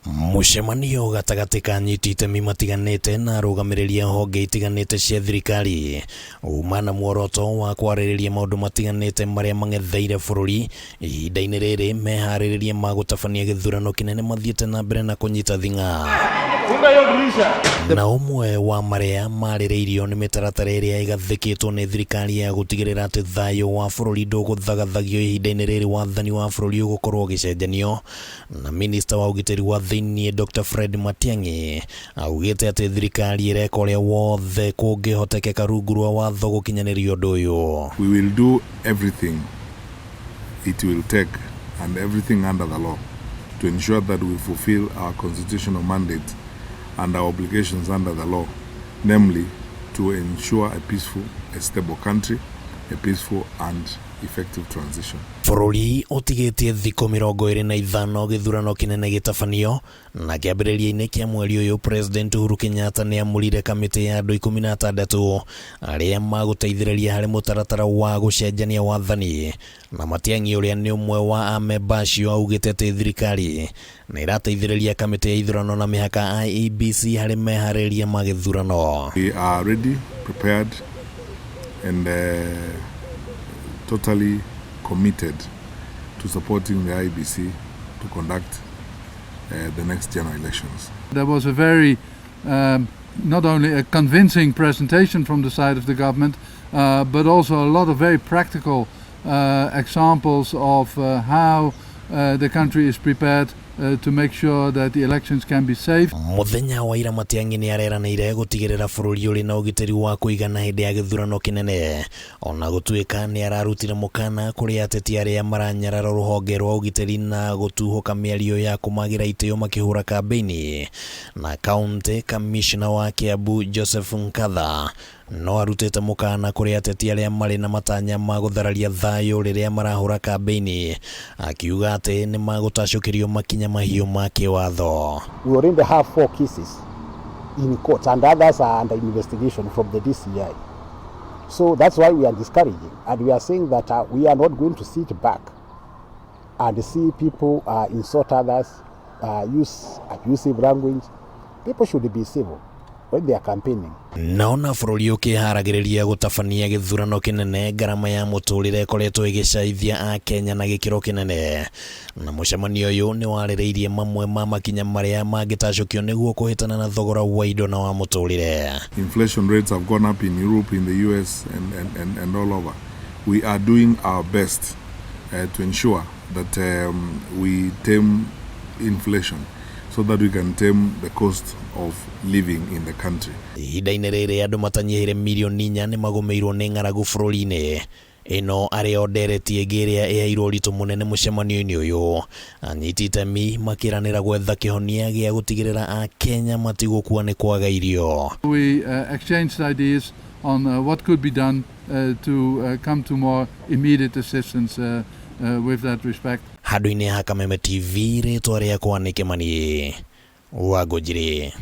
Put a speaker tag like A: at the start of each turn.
A: Mũcemanio gatagatĩ ka anyiti itemi matiganĩte na arũgamĩrĩri a honge itiganĩte cia thirikari uma na muoroto wa kwarĩrĩria maũndũ matiganĩte marĩa mang'etheire bũrũri ihinda-inĩ rĩrĩ meharĩrĩria ma gũtabania gĩthurano kĩnene mathiĩte na mbere na kũnyita thing'a. Na ũmwe wa marĩa marĩrĩirio nĩ mĩtaratara ĩrĩa ĩgathĩkĩtwo nĩ thirikari ya gũtigĩrĩra atĩ thayũ wa bũrũri ndũgũthagathagio ihinda-inĩ rĩrĩ wathani wa bũrũri ũgũkorwo ũgĩcenjanio. Na minista wa ũgitĩri wa thĩinĩ Dr Fred Matiang'i augĩte atĩ thirikari ĩreka ũrĩa wothe kũngĩhotekeka rungu rwa watho gũkinyanĩria ũndũ ũyũ.
B: We will do everything it will take and everything under the law to ensure that we fulfill our constitutional mandate and our obligations under the law, namely to ensure a peaceful, a stable country, a peaceful and effective transition.
A: Bũrũri ũtigĩtie thikũ 25 gĩthurano kĩnene gĩtabanio, na kĩambĩrĩria-inĩ kĩa mweri ũyũ President Uhuru Kenyatta nĩ amũrire kamĩtĩ ya andũ 16 arĩa magũteithĩrĩria harĩ mũtaratara wa gũcenjania wathani, na Matiang'i ũrĩa nĩ ũmwe wa amemba acio augĩte atĩ thirikari nĩ ĩrateithĩrĩria kamĩtĩ ya ithurano na mĩhaka IEBC harĩ meharĩrĩria ma gĩthurano.
B: We are ready, prepared and totally committed to supporting the IEBC to conduct the next general elections.
C: There was a very, not only a convincing presentation from the side of the government, but also a lot of very practical examples of how the country is prepared to make sure that the elections can be safe.
A: Mũthenya wa ira Matiang'i nĩ areranĩire gũtigĩrĩra bũrũri ũrĩ na ũgitĩri wa kũigana hĩndĩ ya gĩthurano kĩnene, ona gũtuĩka nĩ ararutire mũkana kũrĩ ateti arĩa maranyarara rũhonge rwa ũgitĩri na gũtuhũka mĩario ya kũmagĩra itĩo makĩhũra kambĩini. Na County Commissioner wa Kiambu Joseph Nkatha no arutĩte mũkana kũrĩ ateti arĩa marĩ na matanya ma gũthararia thayũ rĩrĩa marahũra kambĩini, akiuga atĩ nĩ magũtacũkĩrio makinya mahiũ ma kĩwatho.
D: We already have 4 cases in court and others are under investigation from the DCI. So that's why we are discouraging, and we are saying that we are not going to sit back and see people insult others, use abusive language. People should be civil when they are campaigning.
A: Naona bũrũri ũkĩharagĩrĩria gũtabania gĩthurano kĩnene, ngarama ya mũtũrĩre ĩkoretwo ĩgĩcaithia Akenya na gĩkĩro kĩnene, na mũcemanio ũyũ nĩ warĩrĩirie mamwe ma makinya marĩa mangĩtacũkio nĩguo kũhĩtana na thogora wa indo na wa mũtũrĩre.
B: Inflation rates have gone up in Europe, in the US and all over. We are doing our best to ensure that we tame inflation so that we can tame the cost of living in the country.
A: Ihinda-inĩ rĩrĩ andũ matanyihĩire mirioni 4 nĩ magũmĩirwo nĩ ng'aragu bũrũri-inĩ ĩno, arĩ o ndereti ĩngĩ ĩrĩa ĩheirwo ũritũ mũnene mũcemanio-inĩ ũyũ, anyiti itemi makĩranĩra gwetha kĩhonia gĩa gũtigĩrĩra Akenya matigũkua nĩ kwaga irio.
C: We exchanged ideas on what could be done to come to more immediate assistance with that respect.
A: Handũ-inĩ ha Kameme TV, rĩtwa rĩakwa nĩ Kĩmani wa Ngũnjiri.